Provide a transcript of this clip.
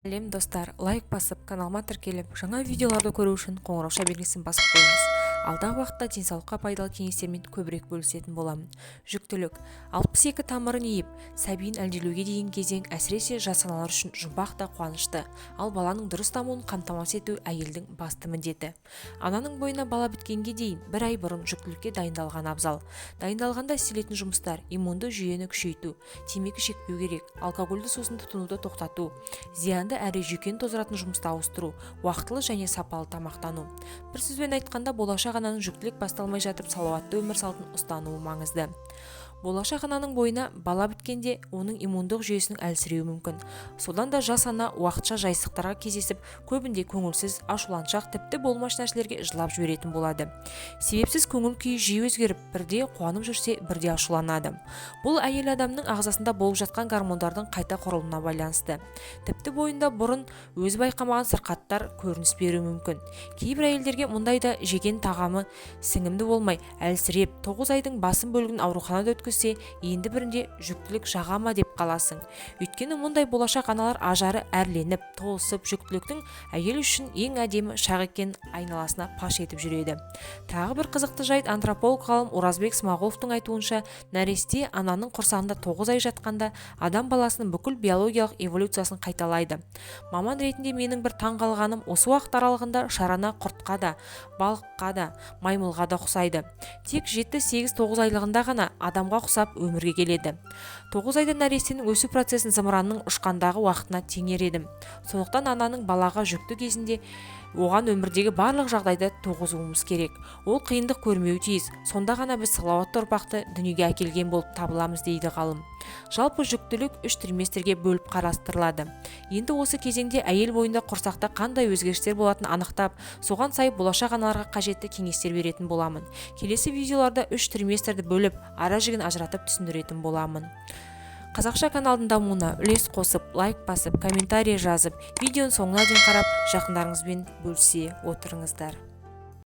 Сәлем, достар! Лайк басып, каналыма тіркеліп, жаңа видеоларды көру үшін қоңыраушa белгісін басып қойыңыз. Алдағы уақытта денсаулыққа пайдалы кеңестермен көбірек бөлісетін боламын. Жүктілік – 62 тамырын иіп, сәбиін әлдилеуге дейін кезең әсіресе жас аналар үшін жұмбақ та қуанышты. Ал баланың дұрыс дамуын қамтамасыз ету – әйелдің басты міндеті. Ананың бойына бала біткенге дейін бір ай бұрын жүктілікке дайындалған абзал. Дайындалғанда істелетін жұмыстар: иммунды жүйені күшейту, темекі шекпеу керек, алкогольді сусын тұтынуды тоқтату, зиянды әрі жүйкені тоздыратын жұмысты ауыстыру, уақытылы және сапалы тамақтану. Бір сөзбен айтқанда, болашақ ананың жүктілік басталмай жатып салауатты өмір салтын ұстануы маңызды. Болашақ ананың бойына бала біткенде оның иммундық жүйесінің әлсіреуі мүмкін. Содан да жас ана уақытша жайсыздықтарға кездесіп, көбінде көңілсіз, ашуланшақ, тіпті болмашы нәрселерге жылап жіберетін болады. Себепсіз көңіл күйі жиі өзгеріп, бірде қуанып жүрсе, бірде ашуланады. Бұл әйел адамның ағзасында болып жатқан гормондардың қайта құрылымына байланысты. Тіпті бойында бұрын өзі байқамаған сырқаттар көрініс беруі мүмкін. Кейбір әйелдерге мұндайда жеген тағамы сіңімді болмай, әлсіреп, 9 айдың басым бөлігін ауруханада өткізсе, енді бірінде жүктілік жаға ма деп қаласың. Өйткені мұндай болашақ аналар ажары әрленіп, толысып, жүктіліктің әйел үшін ең әдемі шақ екенін айналасына паш етіп жүреді. Тағы бір қызықты жайт: антрополог ғалым Оразбек Смағұловтың айтуынша, нәресте ананың құрсағында 9 ай жатқанда адам баласының бүкіл биологиялық эволюциясын қайталайды. Маман ретінде менің бір таң қалғаным, осы уақыт аралығында шарана құртқа да, балыққа да, маймылға да ұқсайды. Тек 7, 8, 9 айлығында ғана адамға ұқсап өмірге келеді. 9 айда нәрестенің өсу процесін зымыранның ұшқандағы уақытына теңер едім. Сондықтан ананың балаға жүкті кезінде оған өмірдегі барлық жағдайды туғызуымыз керек. Ол қиындық көрмеуі тиіс. Сонда ғана біз салауатты ұрпақты дүниеге әкелген болып табыламыз, дейді ғалым. Жалпы, жүктілік үш триместрге бөліп қарастырылады. Енді осы кезеңде әйел бойында, құрсақта қандай өзгерістер болатынын анықтап, соған сай болашақ аналарға қажетті кеңестер беретін боламын. Келесі видеоларда үш триместрді бөліп, ара жігін ажыратып түсіндіретін боламын. Қазақша каналдың дамуына үлес қосып, лайк басып, комментарий жазып, видеоның соңына дейін қарап, жақындарыңызбен бөлісе отырыңыздар.